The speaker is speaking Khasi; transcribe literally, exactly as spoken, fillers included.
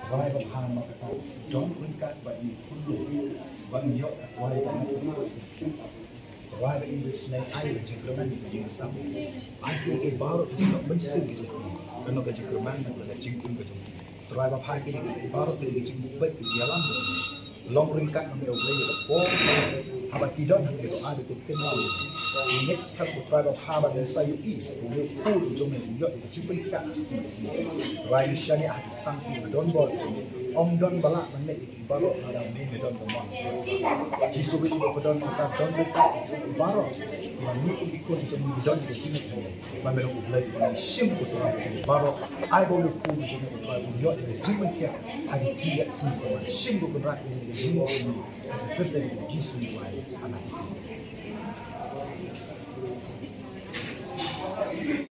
Trai bapha, ma kata don ryngkat bad ngi kumno ban ïoh ka trai ba ngi, trai ba ngi, ba sngew ai ka jingkyrmen ka jingïasam. Ai ki baroh ki jingïasam, kano ka jingkyrmen, kano ka jingkyrmen ka jong ki. Trai bapha, ki baroh ki jingbuh bad ki ïalam. Long ryngkat, nang ïoh ka por haba ki don ha ka doh, ai ba ki kynmaw. Next ka trai bapha ba ngi sa ïohi, u leh u jong ngi ïoh ka jingpynkhiah. Trai ngi shaniah ha ki sang ki ba don bor, ym don ba lah ban leh baroh lada me me don ka mon. Jisu, ïa ba don ka don ryngkat baroh. Ba ngi kum ki khun jong me don ka jingïeit. Ba me long U Blei ba shim ko Trai baroh. Ai ba u leh ko jong me Trai, u ïoh ka jingpynkhiah ha ki ïa sum ko. Shim ko Kynrad ka jingïeit. Ha ka kyrteng Jisu Trai. Amen.